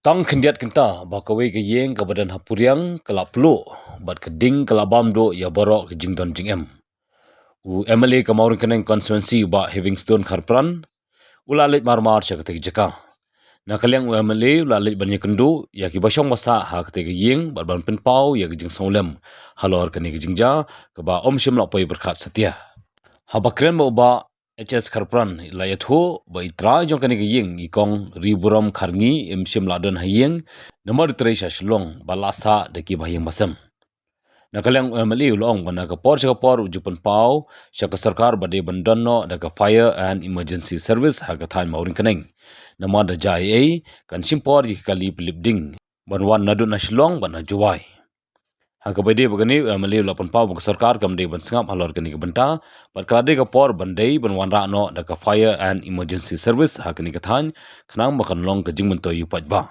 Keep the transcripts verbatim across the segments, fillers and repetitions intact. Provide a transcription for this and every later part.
Tang khyndiat kynta ba kawei ka ïing kaba don ha Puriang ka la pluh bad ka ding ka la bam duh ïa baroh ka jingdon jingem. U M L A ka Mawryngkneng constituency, u Bah Heavingstone Kharpran, u la leit marmar sha katei ka jaka. Na ka liang u M L A u la leit ban ïakynduh ïa kiba shong ba sah ha katei ka ïing bad ban pynpaw ïa ka jingsngewlem halor kane ka jingjia kaba ym shym la poi pyrkhat satia. Haba kren bad u Bah H S Kharpran, la ïathuh ba i trai jong kane ka ïing, i Kong Riburom Kharngi, im shym la don ha ïing namar u trei sha Shillong bad la sah da kiba ha ïing ba sem. Na ka liang u M L A u la ong ba na ka por sha ka por u ju pynpaw sha ka sorkar ba dei ban don noh da ka Fire and Emergency Service ha ka thaiñ Mawryngkneng. Namar da jia ei ei kan shim por ïa ki kali pynlip ding ban wan naduh na Shillong bad na Jowai. Ha kaba ïadei bad kane u M L A u la pynpaw ba ka sorkar kam dei ban sngap halor kane ka bynta bad ka la dei ka por ban dei ban wanrah noh da ka Fire and Emergency Service ha kane ka thaiñ khnang ba kan long ka jingmyntoi ïa u paidbah.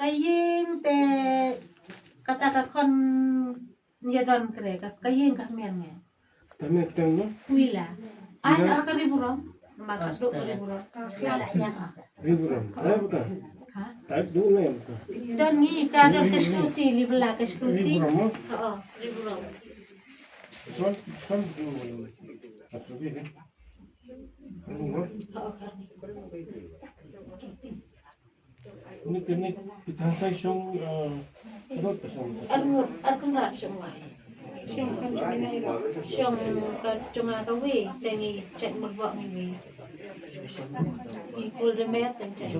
Ka ïing te kata ka khon ïa don kre ka, ka ïing ka hmiang nge. Tane tang no? Wila. Ai na ka Riburom. Ma ka dok ka Riburom. Wila ya. Riburom. Ai buta. Ha? Ai du ne buta. Don ni ka don ka security, li bela ka security. Riburom, ha? Ha, Riburom. Son, son du. Asubi ne. Riburom. Ha, ha. Ni kini kita hai shong, eh, rot ka shong. Ar, ar kumrat shong wai. Shong kan jong ina ira. Shong ka jong ka wi, te ngi chet marbok ngi wi. Ngi pul de mer ten chet.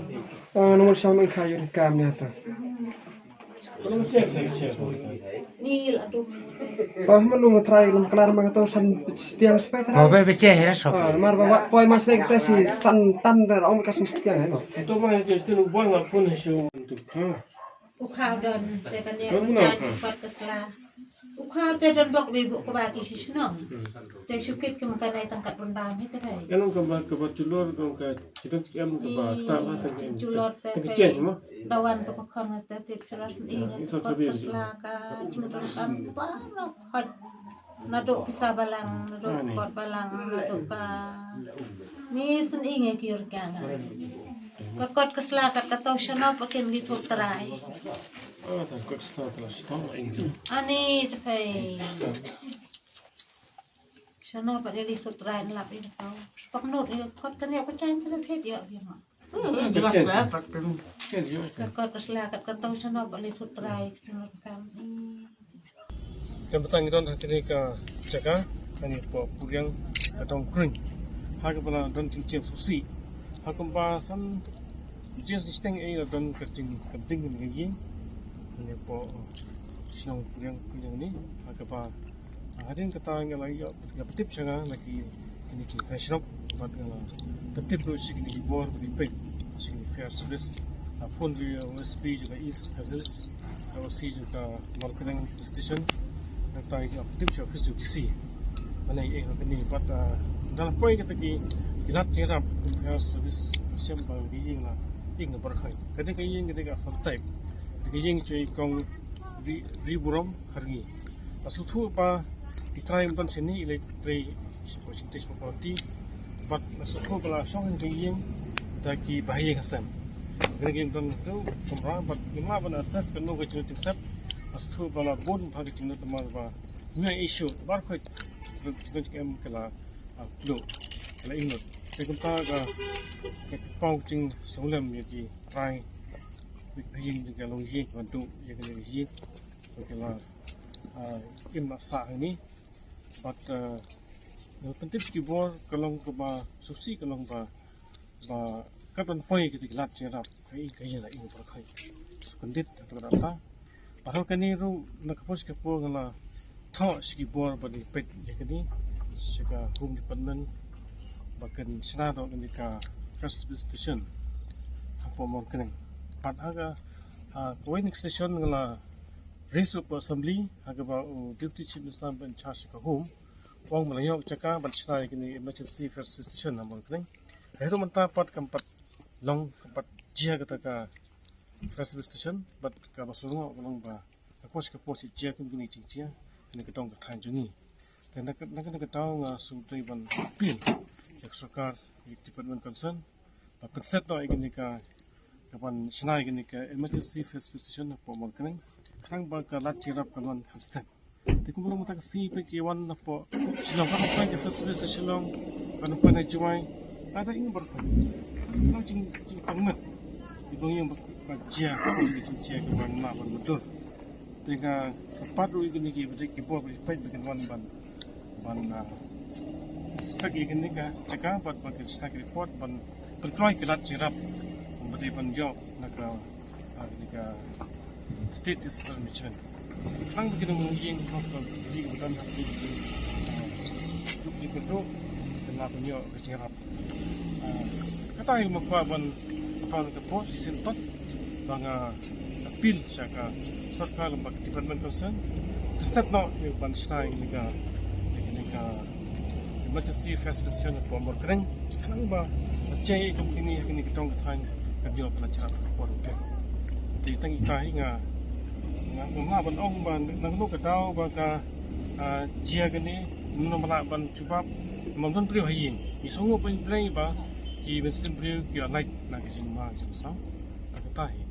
Ah, nomor shong ngi khayu ni kam ni ata. Nomor chet, chet, chet. Ni la dum. Tah ma lung trai lung klar ma ka to san stiang spek. Ba ba ba che hera sok. Ah, mar ba wat poi mas nek ta si san tan da ong ka san stiang, no. To ma je stu bang la pun shu tu kha. U kha don te ka ne. Ka u muna jan kha. Pat ka sla. U kha te don bok be bok ka ba ki shi shnong. Te shu kit ki ma ka nai tang kat pun ba ni te bai. Ka nong ka ba, ka ba chulor, ka ba chidon ki em ka ba, ta la ta ki em. Chulor te ta ki bai. Chen ma. Dawan to ka khon te tip shu ras ni. Ka sla ka ching don ka ba no khot. Naduh pisa balang, naduh kot balang, naduh ka. Ni sngewsih ngi ki ur ka nga. Ka kot ka sla kat ka tau shanop ba kin li thuk trai. Ah, ta kot sla ta la shanop la ing. Ani te phai. Shanop ba li thuk trai lap ing tau. Spak nut ing kot ka niap ka chain ka thet ïa ïa ma. Ka kot ka sla kat ka tau shanop ba li thuk trai shanop kam. Te mynta ngi don ha kane ka jaka, ha kane ka Puriang ka dong Kring. Ha kaba la don jingjem sngewsih. Ha kumba san jingshiteng ei la don ka jingkynting kane ka ïing. Ha kane ka shnong Puriang Kring ne, ha kaba hadien kata nga la ïoh, nga pyntip sha nga na ki Kine ki trai shnong bad nga la pyntip ruh sha kine ki bor ba ki peit sha kine ki fire service. La phone ruh ïa u S P jong ka East Khasi Hills, ka O C jong ka Mawryngkneng Police Station. Nangta ïa ki pyntip sha office jong D C. Mane ïa nga kane bad, ah, da la poi kata ki, ki lad jingïarap ki fire service, shem ba ki ïing la ïng na baroh. Kane ka ïing kane ka Assam type. Kane ka ïing jong i Kong Ri, Riburom Kharngi. La sngewthuh ba i trai ym don shane, i leit trei sha Washington sha party. Bad la sngewthuh ba la shong ha ka ïing da ki bahaïing hasem. Kane ka ïing don tu kamra bad ngim lah ban assess kano ka jinglut jingsep. La sngewthuh ba la bun bha ka jinglut namar ba ngi ïa shoh baroh khoit jinglut jingem ka la, ah, pluh, ka la ïnglut. Te kumta ka, ka pynpaw jingsngewlem ïa ki trai, ki bahaïing jong ka longïing, ki ban duh ïa kane ka ïing. Ba ki la, ah, im la sah hangne. Bad, ah, nga pyntip sha ki bor ka long kaba sngewsih, ka long ba, ba kat ban poi kata ki lad jingïarap, ka ïing, ka ïing la ïng baroh khoit. Sngewkyndit ha kata ka daw. Bad ha kane ruh na ka por sha ka por nga la thoh sha ki bor ba dei peit ïa kane sha ka Home Department ba kin shna noh kane ka fire service station hapoh Mawryngkneng. Bad ha ka, ah, kawei na ka station nga la raise up ha Assembly, ha kaba u Deputy Chief Minister ba in charge ka Home u ong ba la ïoh jaka ban shna ïa kane emergency fire service station ha Mawryngkneng. Te mynta pat kam pat long, kam pat jia kata ka fire service station, bad kaba sngewbha ka long ba ka pos ka pos i jia kum kine ki jingjia ha kane ka dong ka thaiñ jong ngi. Te na ka, na kane ka daw nga sngewdei ban appeal ïa ka sorkar, ïa ka department concern, ba pynset noh ïa kane ka, ka ban shna ïa kane ka emergency fire service station hapoh Mawryngkneng, khnang ba ka lad jingïarap kan wan kham stet. Te kumba long mynta ka sngi peit ki wan napoh Shillong, ka wan ka fire service Shillong, ka wan na Jowai. Ada ing bar ka long jing, jingpang met. Ki long ïa ba, ba jia, ki jingjia ki ban na ban mudur. Te nga kyrpad ruh ïa kine ki ba dei ki bor ba peit ba kin wan ban, ban, ah, inspect ïa kane ka jaka bad ba kin shna ki report ban pyntroi ki lad jingïarap ba dei ban ïoh na ka, ah, kane ka State Disaster Management. Khnang ba kine ki ïing ki ba don ha kine ki, ah, duk jingkyrduh kin lah ban ïoh ka jingïarap. Ah, kata ïa nga kwah ban, ban ka por shisien pat ba nga appeal sha ka sorkar lem bad ka department concern, ka stet noh ïa ban shna ïa kane ka, ïa kane ka emergency fire service station hapoh Mawryngkneng, khnang ba ka jingïaid kum kine ha kine ki dong ka thaiñ kan ïoh ban jrap ka por. Te tang ita hi nga, nga, nga lah ban ong ba nangno ka daw ba ka, ah, jia kane, nangno ba lah ban jubab, ba don briew ha ïing. Ngi sngew ba blei ba ki mynsiem briew ki ïa lait na ka jingma jingsaw. Te kata hi.